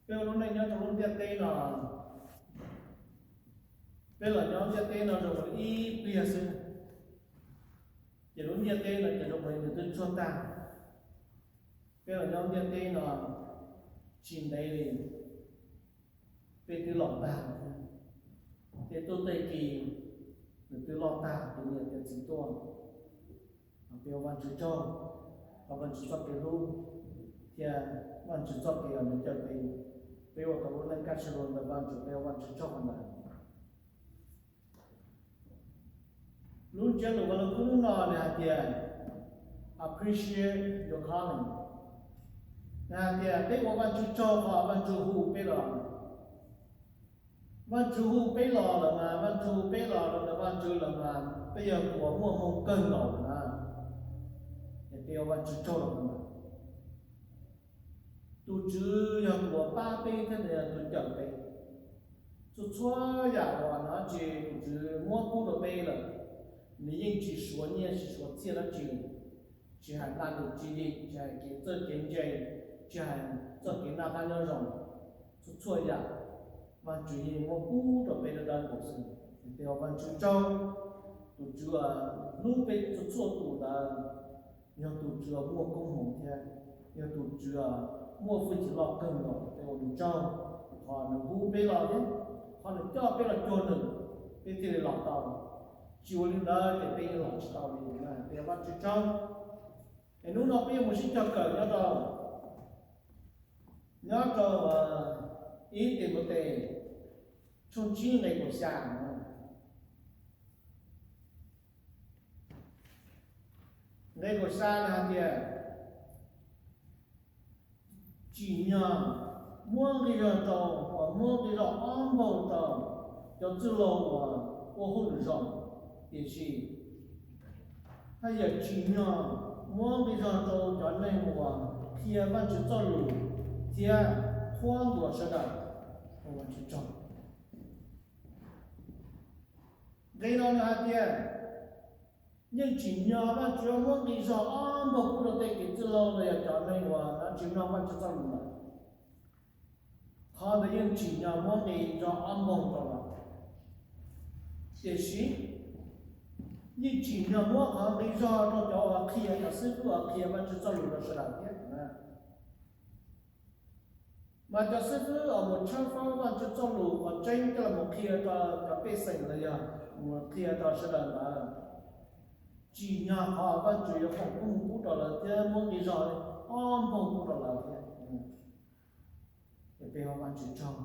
Peb ua lub neej nyob rau lub ntiaj teb no, peb los nyob ntiaj teb no zoo li ib pliag xwb, ces lub ntiaj teb no ces zoo li nws twb tsuag tag. Peb los nyob ntiaj teb no tsis ntev li, peb twb los tag thiab. Tej tub tej ki nws twb loj tag, tus niam tus txiv tuaj. Peb ua Vajtswv tsaug rau Vajtswv txoj kev hlub thiab Vajtswv txoj kev uas nws cawm peb, peb ua tau lub neej kaj siab luag ntawm Vajtswv, peb ua Vajtswv tsaug qhov ntawd. Lub ntsiab lus Vaj Lug Kub hnub no nws hais tias appreciate your calling. Nws hais tias peb ua Vajtswv tsaug qhov Vajtswv hu peb los. Vajtswv hu peb los lawm mas, Vajtswv hu peb los rau ntawm Vajtswv lawm mas peb yog tus uas muaj hmoo kawg nkaus na. Es peb ua Vajtswv tsaug los. Tus Tswv yog tus uas pab peb thiab nws yog tus cawm peb. Txhua txhua yam uas no tsis tus Tswv muab pub rau peb lawm, nws yeej tsis suav nyiaj tsis suav txiaj dab tsi, tsis hais naj num tsis lim, tsis hais kev txawj kev ntse, tsis hais txoj kev noj qab nyob zoo, txhua txhua yam Vajtswv yeej muab pub rau peb dawb dawb nkaus xwb. Peb ua Vajtswv tsaug, tus Tswv hlub peb txhua txhua tus ntawd, yog tus Tswv muaj koob hmoov thiab yog tus Tswv muaj hwj chim loj kawg nkaus, peb ua nws tsaug. Qhov nws hu peb los thiab qhov nws coj peb los cuag nws, peb thiaj li los tau. Tsis ua li ntawd ces peb yeej los tsis tau li. Peb ua Vajtswv tsaug. Es hnub no peb yuav mus sib cog kawm nyob rau, nyob rau ib Timautes tshooj tsib nqe kaum xya. Nqe kaum xya no hais tias, tsim nyog muab nqi zog rau, uas muab nqi zog ob npaug rau cov txwj laug uas ua hauj lwm zoo, tiam sis haj yam tsim nyog muab nqi zog rau cov neeg uas qhia Vajtswv txoj lus thiab qhuab ntuas sawv daws. Ua Vajtswv tsaug. Nqe no nws hais tias, yeej tsim nyog Vajtswv muab nqi zog ob npaug pub rau tej kev txwj laug los yog cov neeg uas tsis mloog Vajtswv txoj lus lawm. Qhov ntawd yeej tsim nyog muab nqi zog ob npaug rau lawv, tiam sis yeej tsim nyog muab qhov nqi zog rau cov uas qhia, cov xib fwb uas qhia Vajtswv txoj lus rau sawv daws thiab. Mas cov xib fwb uas mus tshawb fawb Vajtswv txoj lus qhov tseeb coj los qhia rau cov pej xeem los yog mus qhia rau sawv daws ntawd, tsim nyog qhov Vajtswv yuav foom koob hmoov pub rau lawv thiab muab nqi zog ob npaug pub rau lawv thiab. Es peb ua Vajtswv tsaug,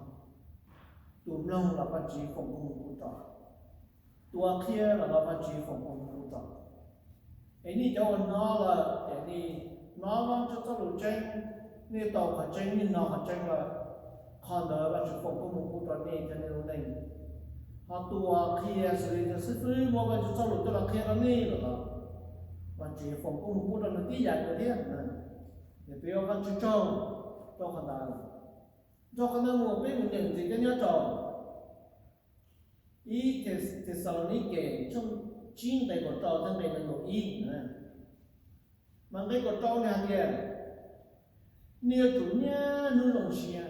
tus mloog los Vajtswv foom koob hmoov pub rau, tus uas qhia los Vajtswv foom koob hmoov pub rau. Es nej cov uas hnov lawm ces nej hnov Vajtswv txoj lus tseeb, nej tau qhov tseeb, nej hnov qhov tseeb lawm, qhov ntawd Vajtswv foom koob hmoov pub rau nej thiab nej lub neej. Ho tus uas qhia xws li cov xib fwb muab Vajtswv txoj lus coj los qhia rau nej lawm los Vajtswv foom koob hmoov pub rau nws tib yam nkaus thiab. Es peb ua Vajtswv tsaug rau qhov ntawd. Dhau qhov ntawd mus peb mus nyeem ntxiv thiab nyob rau ib Thexalaunikes tshooj tsib nqe kaum rau thiab nqe nees nkaum ib. Mas nqe kaum rau nws hais tias, nej yuav tsum niaj hnub zoo siab.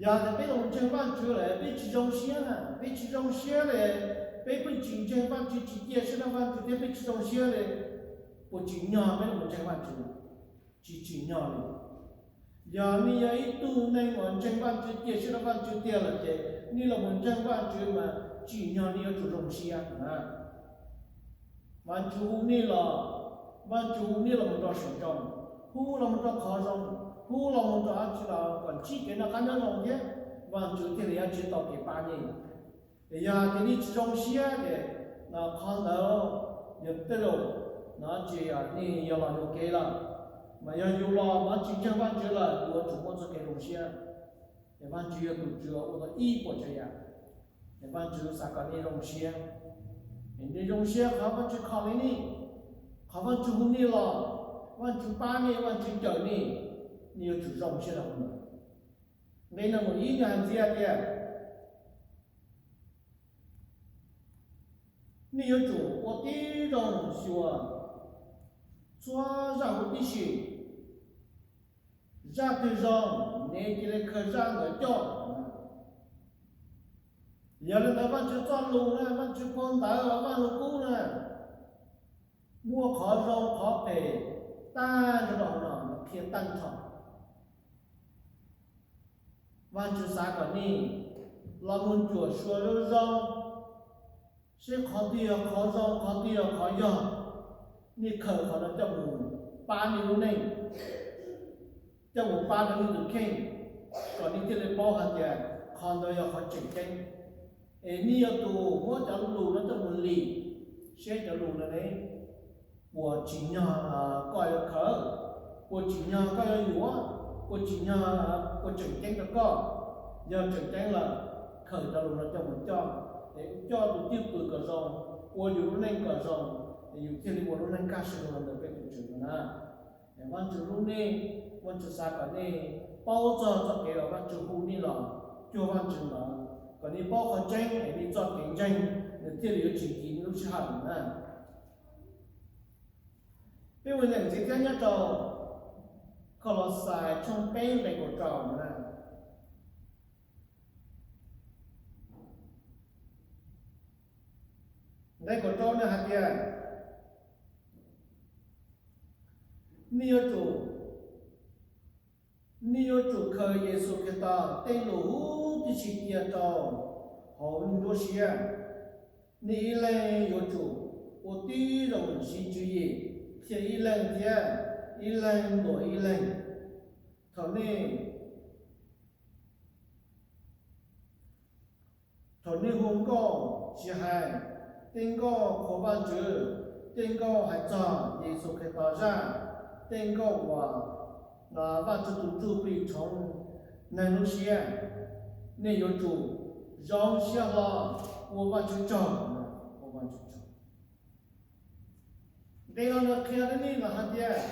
Yog tias peb los ntseeg Vajtswv lawm peb tsis zoo siab, peb tsis zoo siab li, peb pheej tsis ntseeg Vajtswv, tsis cia siab rau Vajtswv thiab peb tsis zoo siab li, puas tsim nyog peb los ntseeg Vajtswv? Tsis tsim nyog li. Yog nej yog ib tug neeg uas ntseeg Vajtswv, cia siab rau Vajtswv tiag lawm ces nej los mus ntseeg Vajtswv mas tsim nyog nej yuav tsum zoo siab na. Vajtswv hu nej los, Vajtswv hu nej los mus rau saum ntoo, hu los mus rau qhov zoo, hu los mus rau dab tsi los kom ntsib kev noj qab nyob zoo thiab Vajtswv thiaj li yuav tsis tau kev pab nej. Es yog tias nej tsis zoo siab ces qhov ntawd yog tej zaum no ces nej yuav los yuam kev lawm. Mas yog yus los mas tsis ntseeg Vajtswv lawm yuav tsum muaj txoj kev zoo siab. Es Vajtswv yog tus Tswv ua tau ib puas tsav yam. Es Vajtswv xav kom nej zoo siab. Es nej zoo siab qhov Vajtswv kho li nej, qhov Vajtswv hu nej los, Vajtswv pab nej, Vajtswv cawm nej, nej yuav tsum zoo siab rau qhov ntawd. Nqe nees nkaum ib nws hais ntxiv tias, nej yuav tsum ua tib zoo xyuas txhua zaj huv tib si, Zaj twg zoo, nej cia li khaws zaj ntawd coj. Yog li ntawd Vajtswv txoj lus na, Vajtswv phau ntawv los Vaj Lug Kub na, muaj qhov zoo qhov phem tag nrho no, nws qhia tag nrho. Vajtswv xav kom nej los mus cuam suav zoo zoo, seb qhov twg yog qhov zoo, qhov twg yog qhov yog, nej khaws qhov no coj mus pab nej lub neej, coj mus pab rau nej tus kheej, kom nej thiaj li paub hais tias qhov ntawd yog qhov tseem ceeb. Es nej yuav tsum muab cov lus no coj mus lim, seb cov lus no ne puas tsim nyog koj yuav khaws, puas tsim nyog koj yuav yuav, puas tsim nyog, puas tseem ceeb rau koj. Yog tseem ceeb lawm, khaws cov lus no coj mus coj, es coj tus cwj pwm kom zoo, ua yus lub neej kom zoo, es yus thiaj li ua lub neej kaj siab zoo los ntawm peb tus Tswv no na. Es Vajtswv hlub nej, Vajtswv xav kom nej paub txog txoj kev uas Vajtswv hu nej los cuag Vajtswv ntawd, kom nej paub qhov tseeb es nej txoj kev ntseeg nws thiaj li yuav tsim kis nej lub sij hawm na. Peb mus nyeem ntxiv thiab nyob rau Kaulauxais tshooj peb nqe kaum rau na. Nqe kaum rau nws hais tias, nej yuav tsum, nej yuav tsum khaws Yexus Khetos tej lus huv tib si cia rau hauv nruab siab. Nej ib leeg yuav tsum ua tib zoo siv tswv yim, qhia ib leeg thiab ib leeg ntuas ib leeg. Thaum nej Thaum nej hu nkauj, tsis hais tej nkauj qhuas Vajtswv, tej nkauj hais txog Yexus Khetos zaj, tej nkauj uas Vajtswv tus Ntsuj Plig tshoov neeg lub siab, nej yuav tsum zoo siab hlo ua Vajtswv tsaug, ua Vajtswv tsaug. Nqe no nws qhia rau nej los hais tias,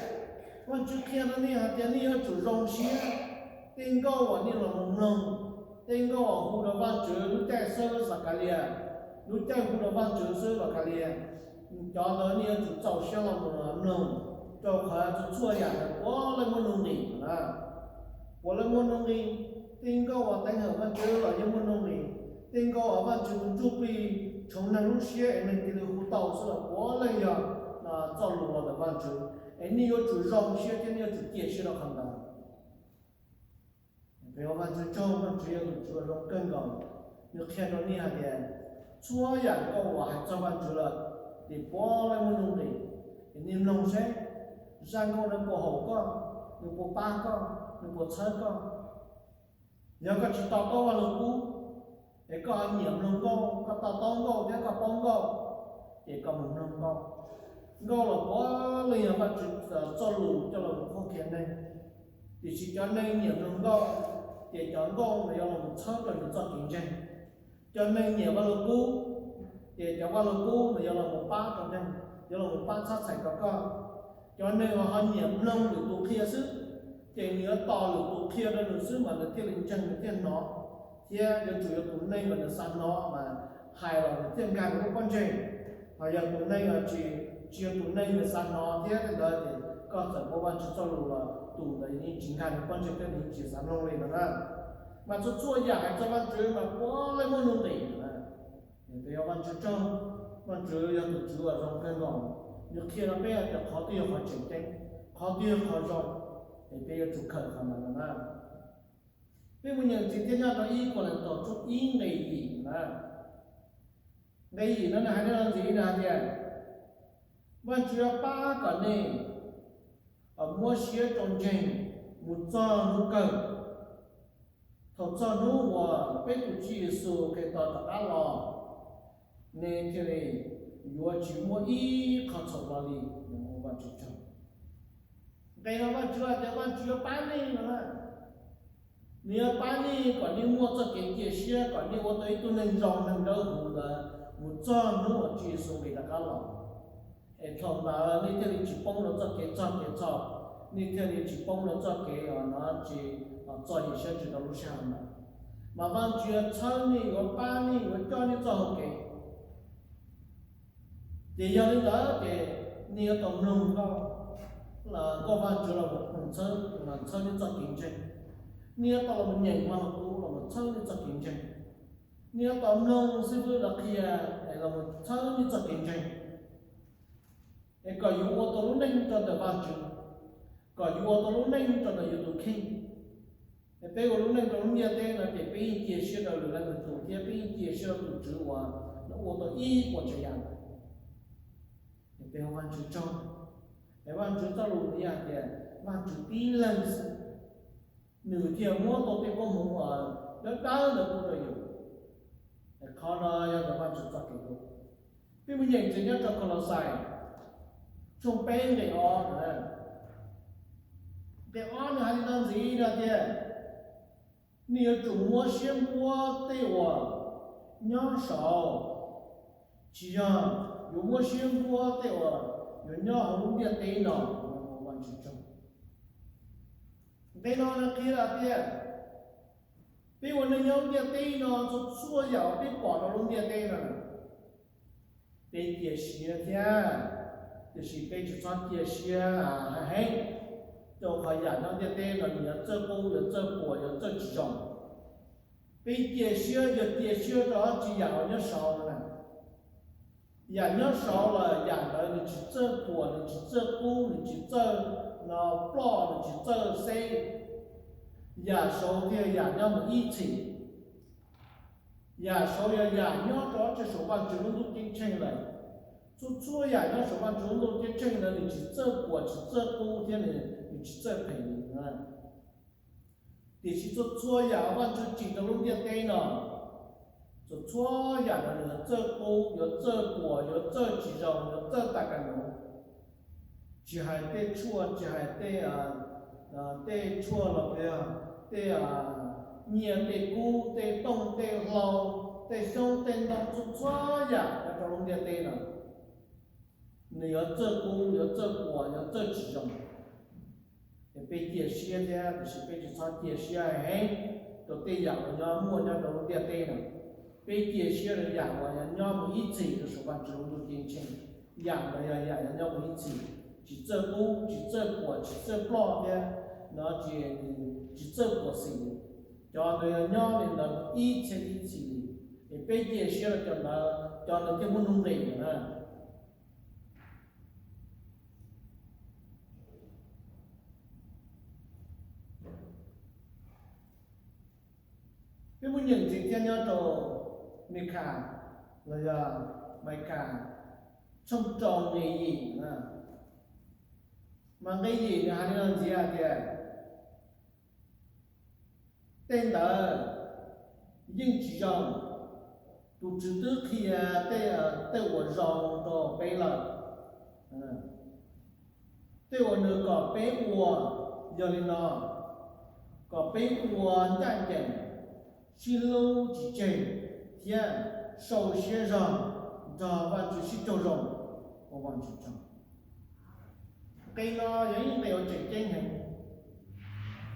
Vajtswv qhia rau nej hais tias nej yuav tsum zoo siab. Tej nkauj uas nej los mus mloog, tej nkauj uas hu rau Vajtswv lub caij xwb, Xakalias lub caij hu rau Vajtswv xwb, Xakalias, cov ntawd nej yuav tsum txaus siab los mus mloog, rau qhov txhua txhua yam ntawd puav leej muaj nuj nqis na. Puav leej muaj nuj nqis. Tej nkauj uas teev hawm Vajtswv los yeej muaj nuj nqis. Tej nkauj uas Vajtswv tus Ntsuj Plig tshoov neeg lub siab es neeg cia li hu tau xwb los puav leej yog txoj lus los ntawm Vajtswv. Es nej yuav tsum zoo siab thiab nej yuav tsum cia siab rau qhov ntawd. Peb ua Vajtswv tsaug, Vajtswv yog tus Tswv uas zoo kawg nkaus. Nws qhia rau nej hais tias txhua yam nkauj uas hais txog Vajtswv lawm ces puav leej muaj nuj nqis. Es nej mloog seb zaj nkauj no puas haum koj, nws puas pab koj, nws puas txhawb koj. Yog koj tsis to taub Vaj Lug Kub, es koj ho nyiam mloog nkauj, koj to taub nkauj thiab koj paub nkauj, ces koj mus mloog nkauj. Nkauj los puav leej yog Vajtswv txoj lus coj los qhuab qhia neeg. Tiam sis cov neeg nyiam mloog nkauj, ces cov nkauj no yuav los txhawb rau nws txoj kev ntseeg. Cov neeg nyiam Vaj Lug Kub, ces cov Vaj Lug Kub no yuav los pab rau neeg, yuav los pab txhab txhais rau koj. Cov neeg uas ho nyiam mloog lwm tus qhia xwb, ces nws yuav tos lwm tus qhia rau nws xwb mas nws thiaj li ntseeg, nws thiaj hnov. Thiab yuav tsum yog tus neeg uas nws xav hnov mas hais los nws thiaj nkag nws lub pob ntseg. Ho yog tus neeg uas tsis, tsis yog tus neeg nws xav hnov thiab tej ntawd ces koj txawm muab Vajtswv txoj lus los tus ntawd yeej tsis nkag nws pob ntseg thiab nws tsis xav mloog li no na. Mas txhua txhua yam hais txog Vajtswv mas puav leej muaj nuj nqis. Peb ua Vajtswv tsaug, Vajtswv yog tus Tswv uas zoo kawg nkaus, nws qhia rau peb hais tias qhov twg yog qhov tseem ceeb, qhov twg yog qhov zoo, es peb yuav tsum khaws qhov ntawd no na. Peb mus nyeem ntxiv thiab nyob rau ib Kauleethaus tshooj ib nqe yim na. Nqe yim no nws hais rau ntxiv no hais tias, Vajtswv yuav pab kom nej muab siab rau ntseeg mus txog hnub kawg. Thaum txog hnub uas peb tus Tswv Yexus Khetos rov qab los, nej thiaj li yuav tsis muaj ib qho txhaum los li. Nqe no Vajtswv hais tias Vajtswv yuav pab nej no na. Nws yuav pab nej kom nej muaj txoj kev cia siab kom nej ua tau ib tug neeg zoo neeg dawb huv ntawd mus txog hnub uas Tswv Yexus nqis rov qab los. Es thaum ntawd nej thiaj li tsis poob rau txoj kev txog kev txhaum, nej thiaj li tsis poob rau txoj kev uas no tsis txo yim siab ntsws rau lub sij hawm ntawd. Mas Vajtswv yuav txhawb nej, yuav pab nej, yuav coj nej txoj hau kev. Ces yog li ntawd ces nej yuav tau mloog nkauj, nkauj Vajtswv los mus txhawb nej txoj kev ntseeg. Nej yuav tau los nyeem Vaj Lug Kub los txhawb nej txoj kev ntseeg. Nej yuav tau mloog xib fwb los qhia los txhawb nej txoj kev ntseeg. Es kom yus ua tau lub neej rau ntawm Vajtswv, kom yus ua tau lub neej rau ntawm yus tus kheej. Es peb ua lub neej rau lub ntiaj teb no ces peb yeej cia siab rau lwm leej lwm tus thiab peb yeej cia siab rau tus Tswv uas nws ua tau ib puas tsav yam ntawd. Es peb ua Vajtswv tsaug. Es Vajtswv txoj lus nws yog tias Vajtswv tib leeg xwb, nws thiaj muab tau tej koob hmoov uas dawb dawb ntawd pub rau yus. Es qhov no yog ntawm Vajtswv txoj kev hlub. Peb mus nyeem ntxiv nyob rau Kaulauxais tshooj peb nqe ob, nqe ob nws hais li no ntxiv no tias, nej yuav tsum muab siab npuab tej uas nyob saud, tsis yog yuav muab siab npuab tej uas yuav nyob hauv lub ntiaj teb no. Ua Vajtswv tsaug. Nqe no qhia tias peb ua neej nyob lub ntiaj teb no, txhua txhua yam uas peb pom rau lub ntiaj teb no, peb cia siab thiab, tiam sis peb tsis txhob cia siab heev rau qhov yam nyob ntiaj teb no nws yuav txawj qub, yuav txawj puas, yuav txawj tsis zoo. Peb cia siab, yog cia siab rau dab tsi? Yam uas nyob saud no na. Yam nyob saud los yam ntawd nws tsis txawj puas, nws tsis txawj qub, nws tsis txawj no ploj, nws tsis txawj xeb. Yam saud thiaj yam nyob mus ib txhis. Yam saud yog yam nyob rau tsev saum Vajtswv lub ntuj ceeb tsheej lawm. Txhua txhua yam nyob saum Vajtswv lub ntuj ceeb tsheej ntawd nws tsis txawj puas, tsis txawj qub thiab nws tsis txawj phem li. Tiam sis txhua txhua yam Vajtswv tsim rau lub ntiaj teb no, txhua txhua yam no nws yuav txawj qub, yuav txawj puas, yuav txawj tsis zoo, yuav txawj tas kas nuv. Tsis hais tej tshuaj, tsis hais tej, tej tshuaj los yog tej nyiaj tej kub, tej tooj tej hlau, tej xyoob tej ntoo, txhua txhua yam nyob rau lub ntiaj teb no nws yuav txawj qub, yuav txawj puas, yuav txawj tsis zoo. Es peb cia siab thiab, tiam sis peb tsis txhob cia siab heev rau tej yam uas nyob muaj nyob rau lub ntiaj teb no. Peb cia siab rau yam uas nyob mus ib txhis rau saum Vajtswv lub ntuj ceeb tsheej. Yam ntawd yog yam nyob mus ib txhis, tsis txawj qub, tsis txawj puas, tsis txawj ploj thiab no, tsis txawj puas xis. Cov ntawd yog nyob li ntawd mus ib txhiab ib txhis li. Es peb cia siab rau cov ntawd, cov ntawd thiaj muaj nuj nqis na. Peb mus nyeem ntxiv thiab nyob rau Mikas los yog Mikas tshooj rau nqe yim na. Mas nqe yim nws hais li no ntxiv hais tias, tej ntawd yeej tsis zoo. Tus Tswv twb qhia tej, tej uas zoo rau peb lawm. Tej uas nws kom peb ua yog li no, kom peb ua ncaj ncees, sib hlub tsis tseg, thiab sau siab zog nrog Vajtswv sib raug zoo. Ua Vajtswv tsaug. Nqe no yog ib nqe uas tseem ceeb heev.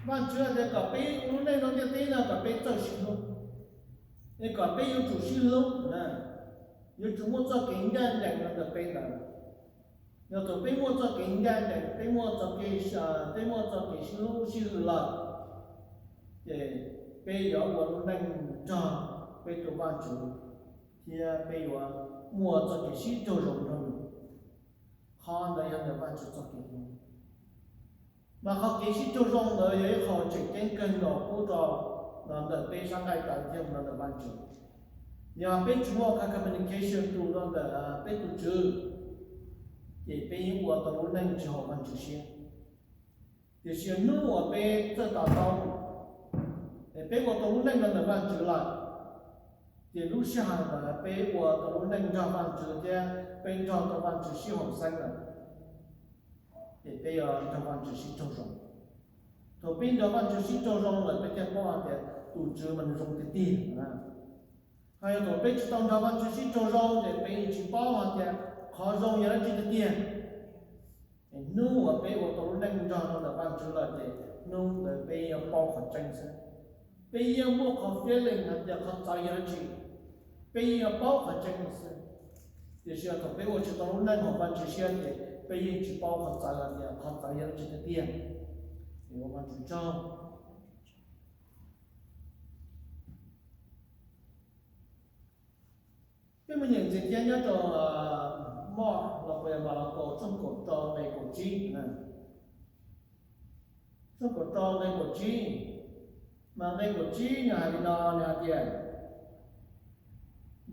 Vajtswv hais tias kom peb ua lub neej rau ntiaj teb no kom peb txawj sib hlub, es kom peb yuav tsum sib hlub na, yuav tsum muaj txoj kev ncaj ncees rau ntawm peb ntawd. Yog thaum peb muaj txoj kev ncaj ncees, peb muaj txoj kev, peb muaj txoj kev sib hlub sib hwm lawm, ces peb yuav ua lub neej nrog peb tus Vajtswv, thiab peb yuav muaj txoj kev sib raug zoo nrog nws. Qhov ntawd yog ntawm Vajtswv txoj kev hlub. Mas qhov kev sib raug zoo ntawd yog ib qho tseem ceeb kawg nkaus pub rau los ntawm peb sab nqaij tawv thiab los ntawm Vajtswv. Yog peb tsis muaj qhov communication tus los ntawm peb tus Tswv, ces peb yeej ua tau lub neej tsis haum Vajtswv siab. Tiam sis hnub uas peb txawj to taub, es peb ua tau lub neej los ntawm Vajtswv lawm, ces lub sij hawm ntawd peb ua tau lub neej nrog Vajtswv thiab peb nrog tau Vajtswv sib haum xeeb lawm, ces peb yuav nrog Vajtswv sib raug zoo. Thaum peb nrog Vajtswv sib raug zoo lawm peb thiaj paub hais tias tus Tswv mas nws zoo tiag tiag. Ho yog thaum peb tsis tau nrog Vajtswv sib raug zoo ces peb yeej tsis paub hais tias qhov zoo yog dab tsi tiag tiag. Hnub uas peb ua tau lub neej nrog rau ntawm Vajtswv lawm ces hnub ntawd peb yeej paub qhov tseeb xwb. Peb yeej muaj qhov feeling hais tias qhov txawv yog dab tsi, peb yeej paub qhov tseeb xwb. Tiam sis thaum peb ua tsis tau lub neej haum Vajtswv siab ces peb yeej tsis paub qhov txawv hais tias qhov txawv yog dab tsi tiag tiag. Ua Vajtswv tsaug. Peb mus nyeem ntxiv thiab nyob rau Moj los puas yog Malakaus tshooj kaum rau nqe kaum tsib. Tshooj kaum rau nqe kaum tsib, mas nqe kaum tsib nws hais li no, nws hais tias,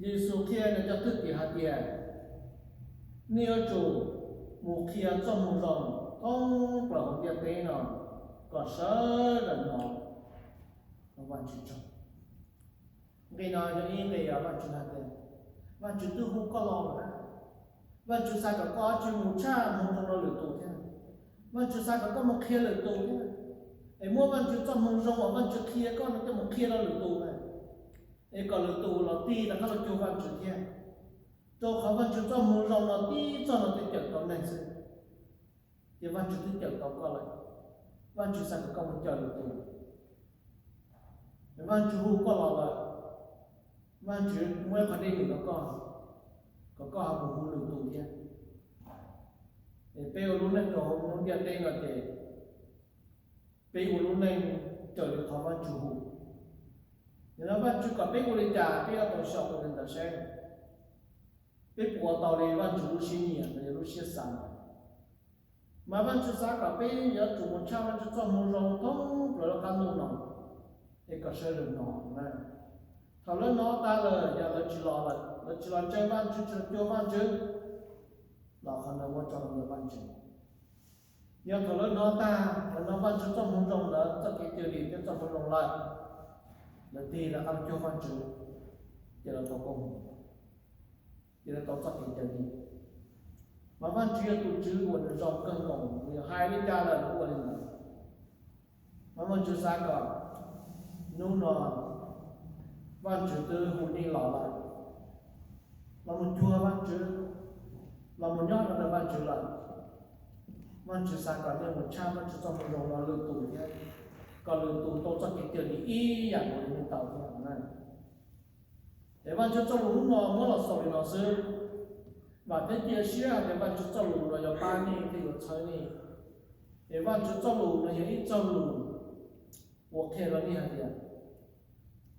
Yexus qhia nws cov thwj tim hais tias, nej yuav tsum mus qhia txoj moo zoo thoob plaws hauv ntiaj teb no kom sawv daws hnov. Ua Vajtswv tsaug. Nqe no yog ib nqe Vajtswv hais tias, Vajtswv twb hu koj los lawm na. Vajtswv xav kom koj tsis mus tshaj moo zoo rau lwm tus thiab. Vajtswv xav kom koj mus qhia lwm tus thiab. Es muab Vajtswv txoj moo zoo uas Vajtswv qhia koj no coj mus qhia rau lwm tus na. Es kom lwm tus los tig rov qab los cuag Vajtswv thiab. Rau qhov Vajtswv txoj moo zoo no tib txoj no twb cawm tau neeg xwb. Ces Vajtswv twb cawm tau koj lawm. Vajtswv xav kom koj mus cawm lwm tus. Vajtswv hu koj los lawm. Vajtswv muab ib qhov dej num rau koj, kom koj ho mus hu lwm tus thiab. Es peb ua lub neej rau hauv lub ntiaj teb no ces peb ua lub neej raws li qhov Vajtswv hu. Yog no Vajtswv kom peb ua li cas peb yuav tau xyaum ua li ntawd seb peb puas ua tau li Vajtswv lub siab nyiam los yog lub siab xav. Mas Vajtswv xav kom peb yuav tsum mus tshaj Vajtswv txoj moo zoo thoob plaws lub qab ntuj no, es kom sawv daws hnov na. Thaum lawv hnov tas lawm yog lawv tsis los lawm, lawv tsis los ntseeg Vajtswv, tsis los cuag Vajtswv, los qhov ntawd muab tso rau ntawm Vajtswv. Yog thaum lawv hnov tag, lawv hnov Vajtswv txoj moo zoo ntawd, txoj kev cawm dim thiab txoj moo zoo lawm, lawv tig rov qab los cuag Vajtswv, ces lawv tau koob hmoov, ces lawv tau txoj kev cawm dim. Mas Vajtswv yog tus Tswv uas nws zoo kawg nkaus, nws hais li cas lawm nws ua li ntawd. Mas Vajtswv xav kom hnub no Vajtswv twb hu nej los lawm, los mus cuag Vajtswv, los mus nyob rau ntawm Vajtswv lawm. Vajtswv xav kom nej mus tshaj Vajtswv txoj moo zoo rau lwm tus thiab, kom lwm tus tau txoj kev cawm dim ib yam nkaus li nej tau thiab na. Es Vajtswv txoj lus hnub no muab los xaus li no xwb. Vam thiab cia siab hais tias Vajtswv txoj lus no yuav pab nej thiab yuav txhawb nej. Es Vajtswv txoj lus no yog ib txoj lus uas qhia rau nej hais tias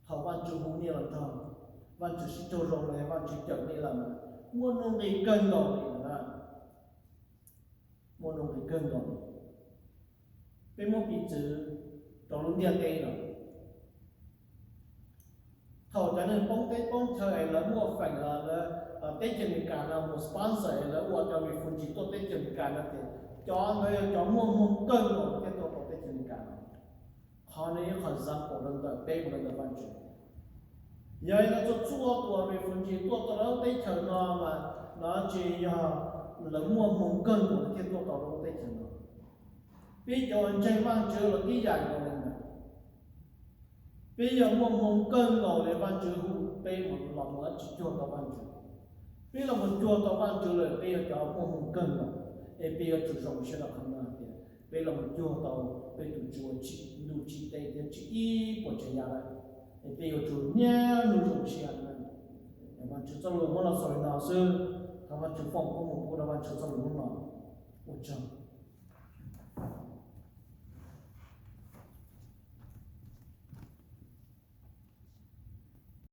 thaum Vajtswv hu nej los nrog, Vajtswv sib raug zoo los yog Vajtswv cawm nej lawm, muaj nuj nqis kawg nkaus li na. Muaj nuj nqis kawg nkaus li. Peb muab piv txwv rau lub ntiaj teb no, thaum cov neeg poob teb poob chaw es lawv muaj feem, lawv, teb chaws Amelikas no mus sponsor es lawv ua cov refugee tuaj teb chaws Amelikas no ces cov ntawd yog cov muaj hmoo kawg nkaus thiaj tuaj tau teb chaws Amelikas no. Qhov no ib qho example rau ntawm peb mus rau ntawm Vajtswv. Yog li no txhua txhua tus refugee tuaj tau lub teb chaws no mas no tsis yog lawv muaj hmoo kawg nkaus thiaj tuaj tau lub teb chaws no. Peb cov uas ntseeg Vajtswv los tib yam nkaus li ntawd. Peb yog muaj hmoo kawg nkaus li Vajtswv hu peb mus los mus tsis cuag tau Vajtswv. Peb los mus cuag tau Vajtswv lawm peb yog cov muaj hmoo kawg nkaus, es peb yuav tsum zoo siab rau qhov no hais tias peb los mus cuag tau peb tus Tswv uas tsim ntuj tsim teb thiab tsim ib puas tsav yam lawm, es peb yuav tsum niaj hnub zoo siab. Vajtswv txoj lus muab los xaus li no xwb, thov Vajtswv foom koob hmoov pub rau Vajtswv txoj lus hnub no. Ua tsaug.